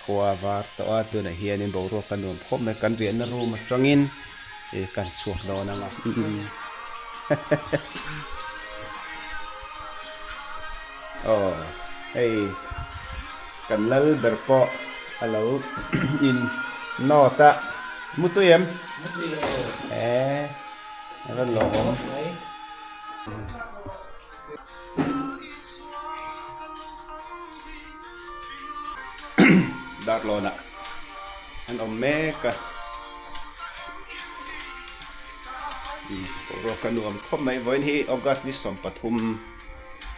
Khua a var tawh a tunah hianin boruak a nuam khawp mai kan riahna room atangin ih kan chhuak dawn ang a aw hei kan lal ber pawh a lo in nawt a mutui em eh a rawn lawm awm. Darlawnah an awm mek a boruak a nuam khawp mai vawiin hi August ni 13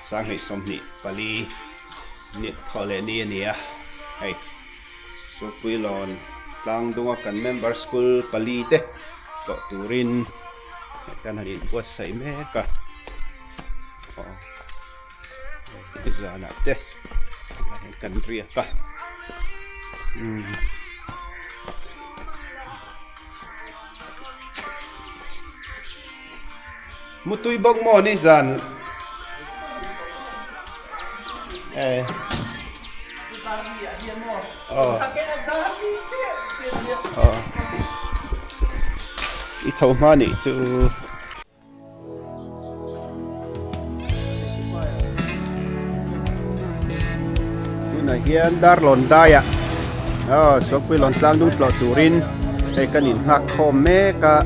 sanghnih 24 ni thawh leh ni a ni a hei Supuilawn tlangdunga kan member school pali te tlawh turin kan han inbuatsaih mek a aw. Zanah te kan riak a umm mutui bawk maw ni zan eh aw aw i tho hma nih chu. Tunah hian Darlawn daiah aw Suakpui lawn tlang dung tlawh turin hei kan inghak khawm mek a.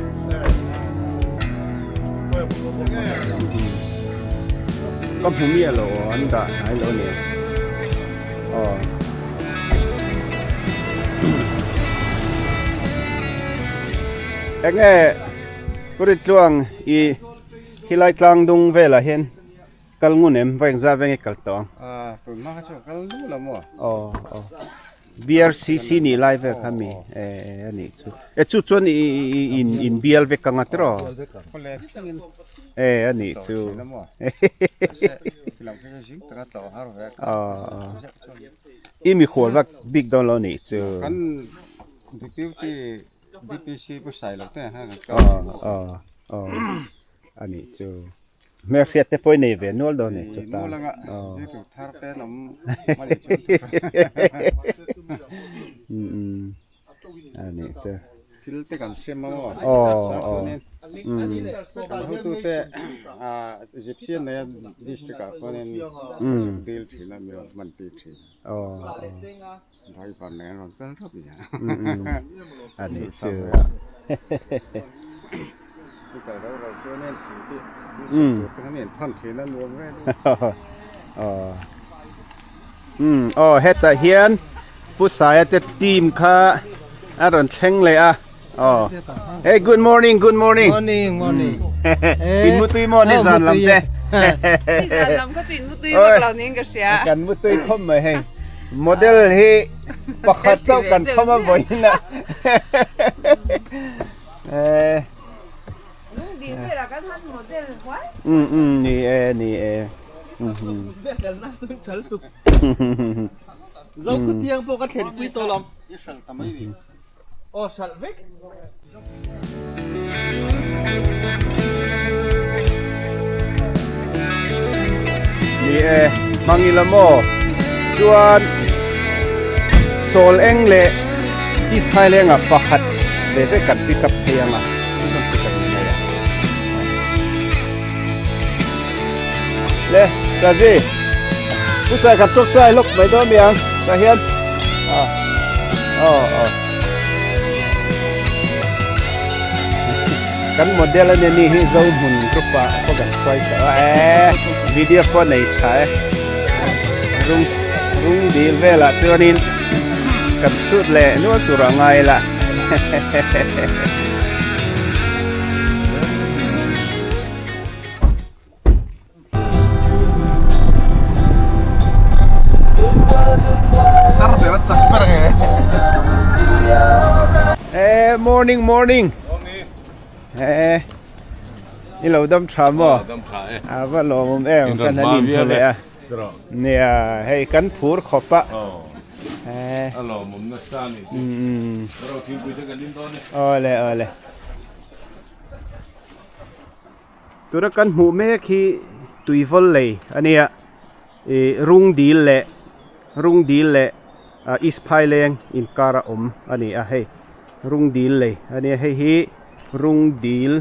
Ka hmu miah lo aw an dah hnai lo a ni aw. Enge. Purit tluang i khilai tlang dung velah hian kal ngun em va engzah veng i kal tawh ang. Ah tun hma kha chu kal duh lo maw? Aw aw BRCC nih lai vel kha mi eh a nih chu e chu chuan i i in in bial vek ang a tiraw? Eh a nih chu aw aw i mikhual vak bik dawn lo nih chu. Kan deputy DPC pu sai lo te ha kan aw aw aw ani chu hmel hriat te pawh i nei ve nual dawn ni chu ta nual anga zirtir thar te an awm mani chu um ani chu thil te kan sem a maw aw aw kan hotu te a Egyptian nei a district ah chuanin dil thin a mi rawn hman tir thin aw Driver nen rawn kal rap nia. A nih chu. I kal rau rau chuan in thing tih ni sawi tur te khan in thawn thin a nuam vel e. Aw hetah hian Pu Saia te team kha a rawn thleng leh a. Aw hey good morning good morning. Morning morning. In mutui maw ni zan lam te. Ni zan lam kha chu in mutui vak lo niin ka hria. Kan mutui khawp mai hei. Model hi pakhat chauh kan chhawm a vawiin a. Eh. Lungding berah kan han model huai. Um um ni e ni e. Zo khutiang pawh ka thlenpui tawh lo. Aw hralh vek. Ni e, hmang ila maw? Chuan sawl eng leh East Thailand ah pakhat ve ve kan pick up phei ang a, chu zawng chu kan in nei a. Le, Saji, Pu Sai kan tawk try lawk mai dawn mi ang, tah hian. Ah, aw aw. Kan model a nia ni hi zo hmun group ah pawh kan hruai tawh a e video pawh nei tha e rung rung dil velah chuanin kan shoot leh nual tur a ngai la. Eh morning morning eh i lo dam tha maw dam tha e a va lawmawm em kan han in hmu leh a nia hei kan phur khawp a eh a lawmawm nasa a ni ro thingpui te kan in dawn e awle awle Tuna kan hmuh mek hi tui vawl lei a nia ih rung dil leh rung dil leh East Phaileng inkara awm a ni a hei Rungdil lei a nia hei hi Rungdil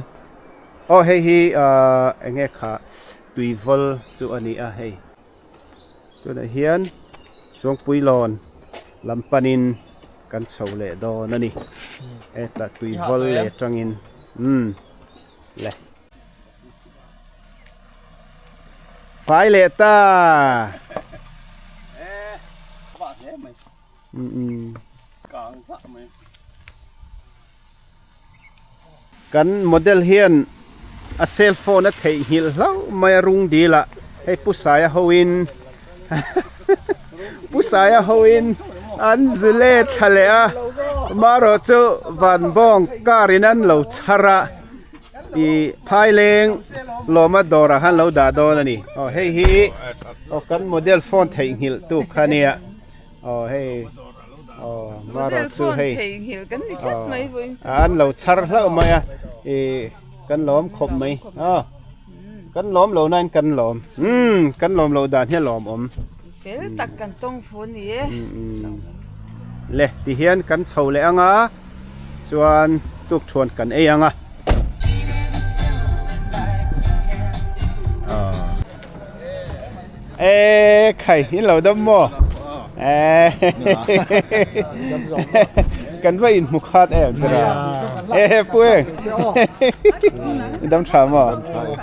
aw hei hi ahh eng nge kha Tuivawl chu a ni a hei tunah hian Suangpuilawn lam panin kan chho leh dawn a ni hetah Tuivawl leh atangin umm le. Fai leh ta. Kan model hian a cell phone a theihnghilh hlauh mai a rung dil ah hei Pu Saia hoin Pu Saia hoin an zu let thla leh a marawh chu Vanbawng car in an lo chhar a. Ih phaileng lawma dawrah khan lo dah dawn a ni. Aw hei hi aw kan model phone theihnghilh tu kha nia. Aw hei aw marawh chu hei aw an lo chhar hlauh mai a ih kan lawm khawp mai aw kan lawm lo nain kan lawm umm kan lawm loh dan hi a lawmawm. Fel tak kan tawng fu a ni e. Le tihian kan chho leh ang a. Chuan tukthuan kan ei ang a. Ê khai in lo dam maw? Ê kan va in hmu khat em tira. Ê pu eng. Dam tha maw?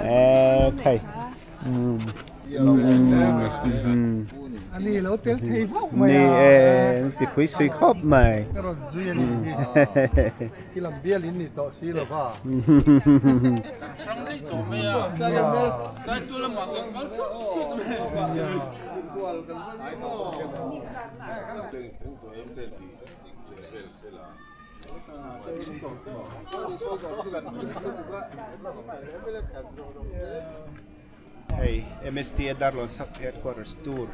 Ê khai. Ani lo tel thei hauh mai a. Ni e, ti phui sui khawp mai. Ka rawn zui a nih hi. Khi lam bial in ni tawh si lo va. Hrang daih tawh mai a. Saitu lamah kan kal phut phut mai. Hei MSTA Darlawn Sub Headquarters tur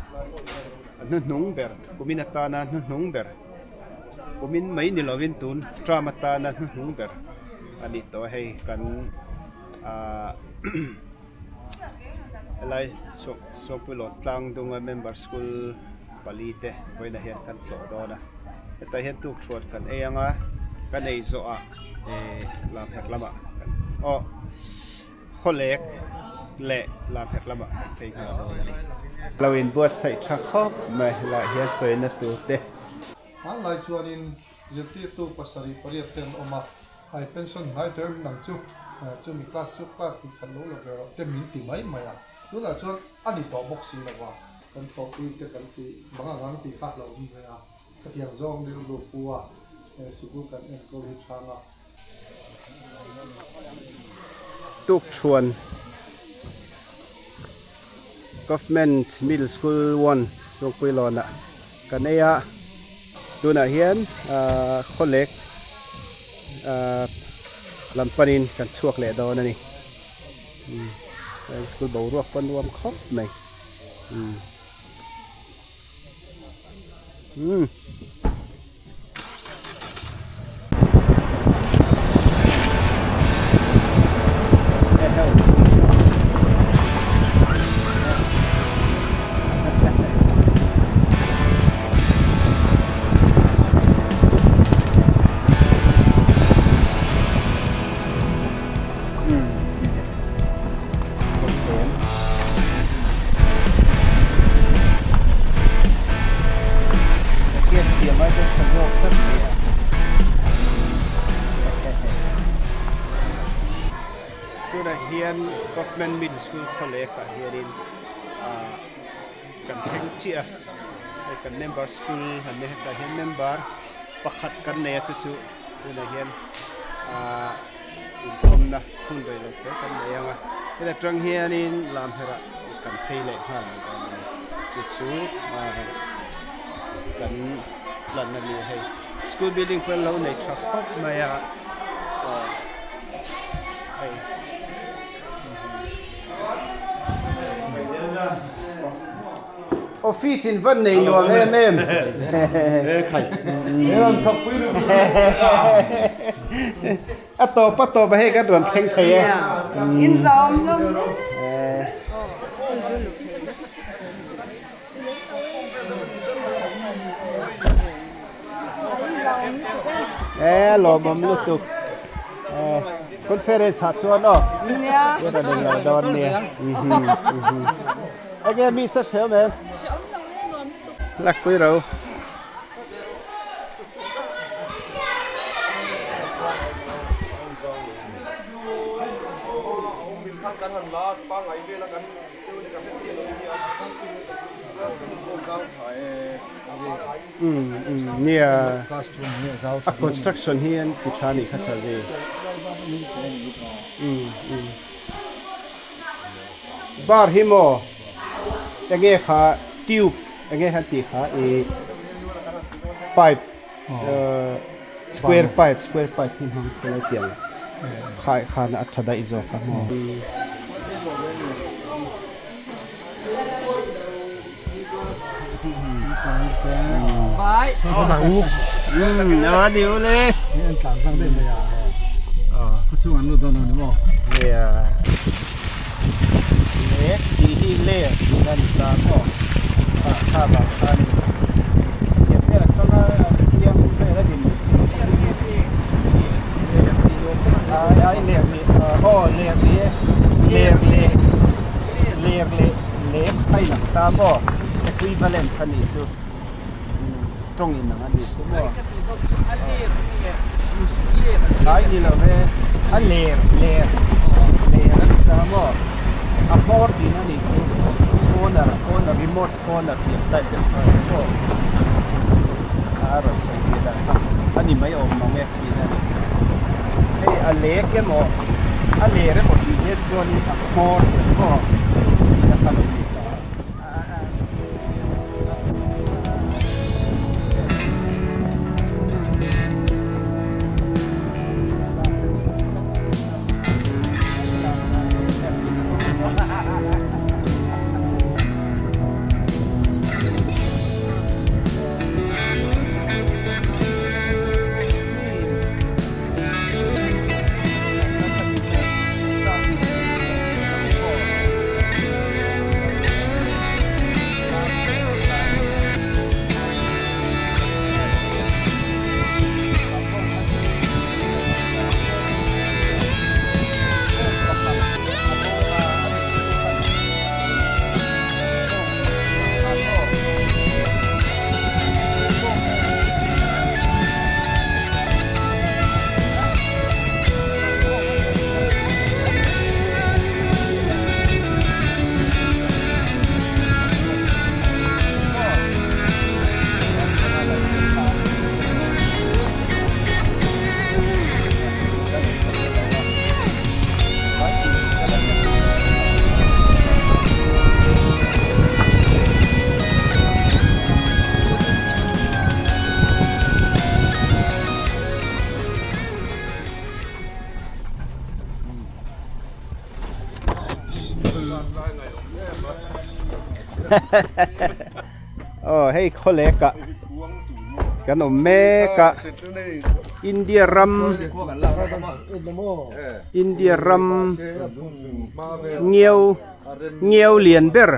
a hnuhnung ber kumin atana hnuhnung ber kumin mai ni lovin tun term atana hnuhnung ber a ni tawh a hei kan ahh helai Suakpuilawt tlang dunga member school pali te vawiinah hian kan tlawh dawn a hetah hian tukthuan kan ei ang a kan ei zawhah eh lamherh lamah kan aw khawlek leh lamherh lamah kan phei nghal dawn a ni. Lo inbuatsaih tha khawp mai helaiah hian chawina tur te. Hmanlai chuanin zirtirtu pasarih pariat te an awm a, hai pension hnai tawh em nang chu chumi class chu class tih khat lo la ve rawh te min ti mai mai a, tunah chuan a ni tawh bawk si lo a. Kan thawhpui te kan tih bang ang ang tih kha a hlauhawm hle a, khatiang zawng rilru pu a sikul kan enkawl hi chhang a. Tukchhuan Government Middle School One Chungpuilawnah kan ei a, tunah hian khawlek lam panin kan chhuak leh dawn a ni. School boruak pawh a nuam khawp mai. Tunah hian Government Middle School khawlek ah hianin ah kan thleng chiah a hei kan member school an nia hetah hian member pakhat kan nei a chu chu tunah hian ah Inkhawmna hun rei lo te kan nei ang a, heta tang hianin lam herah kan phei leh nghal mai dawn a ni. Chu chu kan plan a ni a hei. School building pawh an lo nei tha khawp mai a, aw hei. Office in van nei nuam em em. A tawp a tawp a hei kan rawn thleng thei e. In zawm hlawm. E lawmawm lutuk. Conference ah chuan aw. Nia. Ka rawn lo dawn nia. Enge mi sa hreawm em? Hreawm lo e nuam lutuk. Lakpui ro. Nia a construction hi an ti tha anih kha sir ji bar hi maw enge kha tube enge han tih kha ih pipe square pipe square pipe hi hmang se lai tiang khai khan a tha daih zawk a maw. Ler leh lek a inang ta maw? Equivalent a nih chu tawng inang a nih chu maw? Ai ni lo ve, a ler ler ler a ni ta maw? A hmawr tihna a nih chu corner corner remote corner tih ang type deuh kha a ni maw? Chu chu a rawn sawi ve dan kha a ni mai awm mang e tihna a nih chu. Hei a lek emaw a ler emaw tih hian chuanin a hmawr tih ang maw tihna kha lo ni ta. Aw hei khawlek ah kan awm mek a India ram India ram ngiau ngiau lian ber.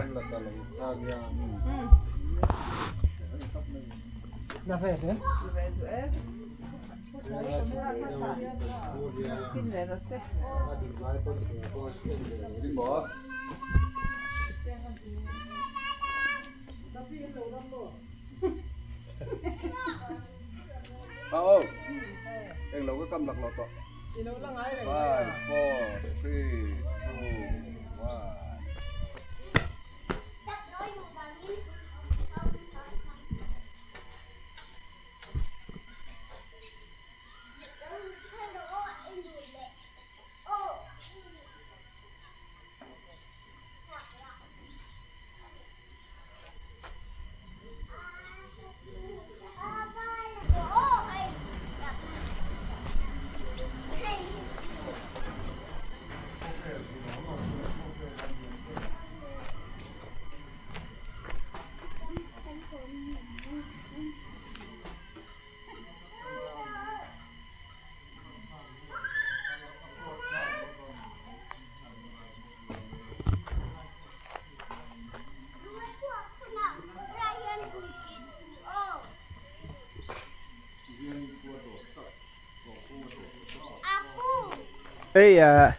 Hei ah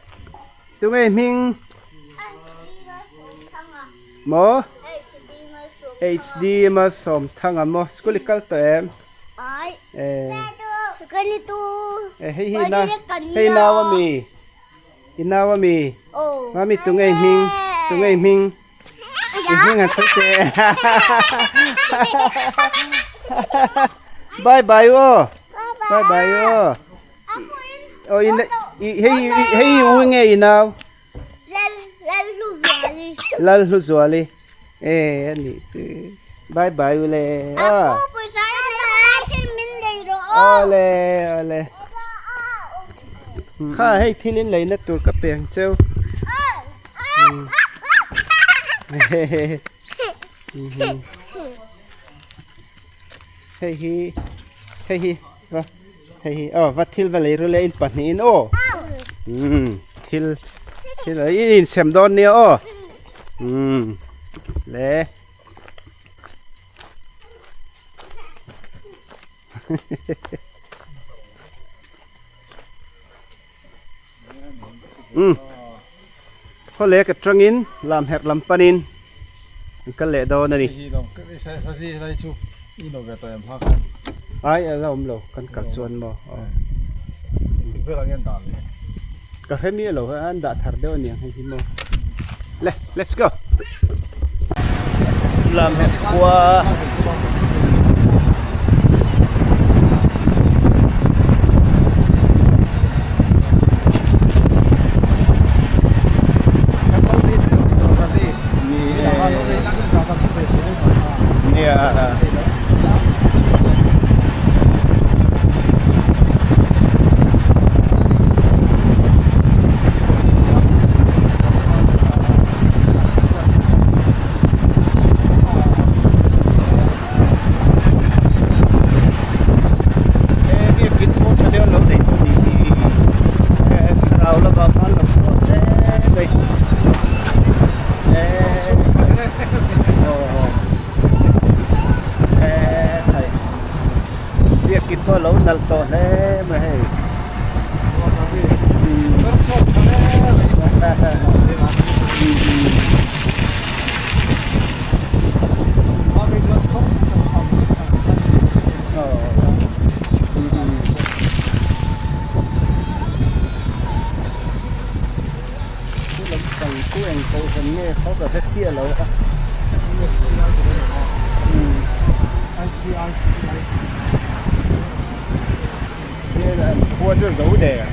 tunge hming maw HD Malsawmthanga maw school i kal tawh em eh hei hi na hei nau ami i nau ami mami tunge hming tunge hming i hming an sawi che bye bye aw bye bye aw. Aw in i hei hei i u nge i nau? Lal Lalhluzuali. Lalhluzuali e a nih chu bye bye u le a. Apu pawisa i nei lai thil min lei rawh aw. Awle awle. Kha hei thil in leina tur ka pe ang cheu. Hei hi hei hi va. Hei hi aw va thil va lei ru le in pahnih in aw umm thil thil in insem dawn nia aw umm le umm khawlek atangin lam herh lam panin an kal leh dawn a ni. Ai a la awm lo kan kal chuan maw ka hre miah lo an dah thar deuh a niang hei hi maw le let's go lam herh khua. Biakin pawh a lo nalh tawh hle mai hei. Chu eng kohhran nge khaw ka hre chiah lo a. Khua chu zo der.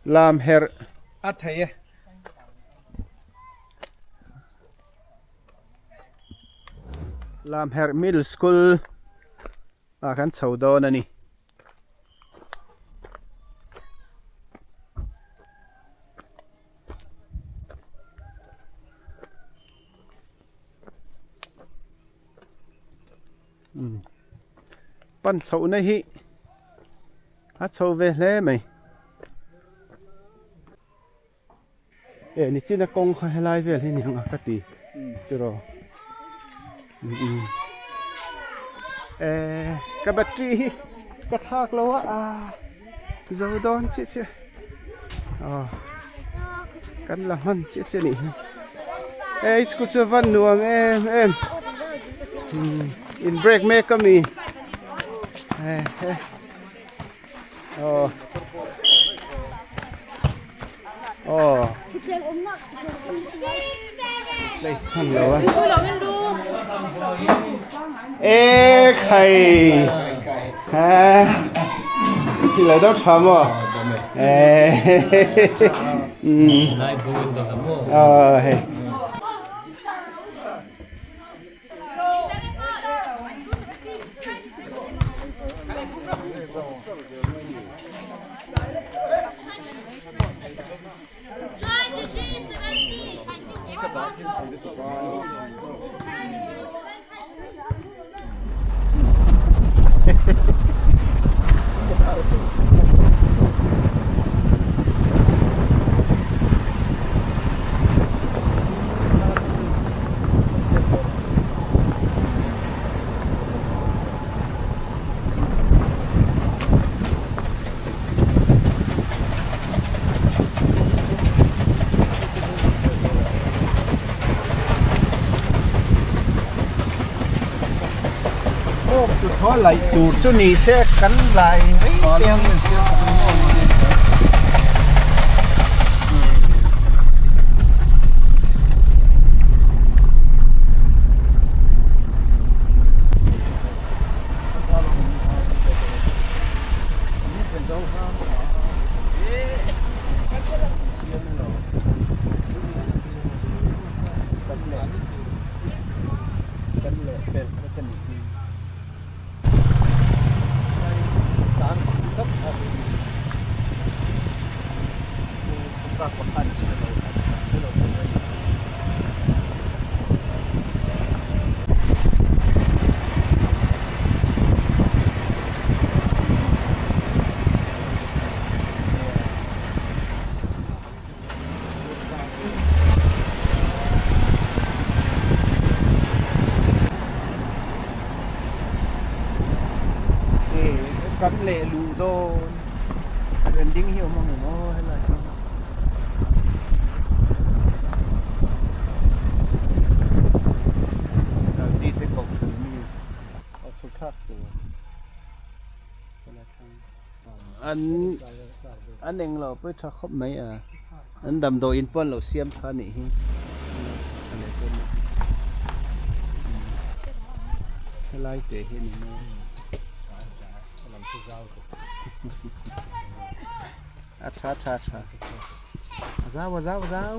Lam herh. A thei e. Lamherh Middle School ah kan chho dawn a ni. Pan chhohna hi a chho ve hle mai. E nichina kawng kha helai vel hi niang a ka ti tiraw e ka battery hi ka thlak lo a a zo dawn chiah chiah aw kan la hman chiah chiah anih hi e school chu a van nuam em em in break mek a mi e he. Aw. Aw. Place hman lo a. E khai. Ha. Hi lo dam tha maw? E. Um. Aw hei. Thaw laih tur chu ni se kan lai rei te ang. Kan leh pel kha ka nih hi. Kan leh luh dawn ending hi awm ang em aw helai hi Nalzi te kohhran mi a chhuk thlak tur an an englo pawh tha khawp mai a an damdawi in pawh an lo siam tha anih hi helai te hi a ni maw a tha tha tha a zau a zau a zau.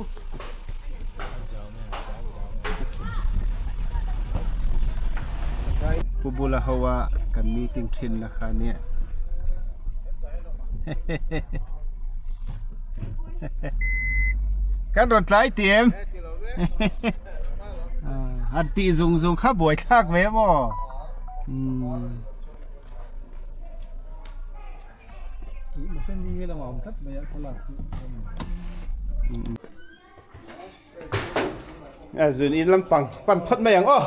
Pu bula ho a kan meeting thin na kha nia kan rawn tlai ti em han tih zung zung kha buai thlak ve maw A zun in lampang pan phawt mai ang aw.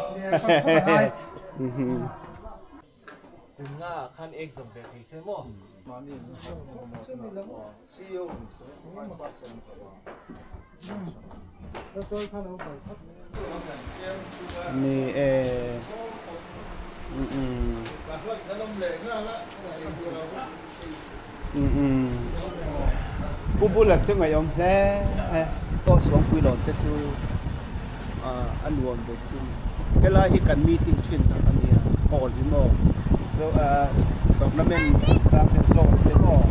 Ni e. Pu bula chu ngaihawm hle aw Suangpui lawn te chu a nuam ve sin helai hi kan meeting thin tak a nia hall hi maw tournament chang te zone te maw.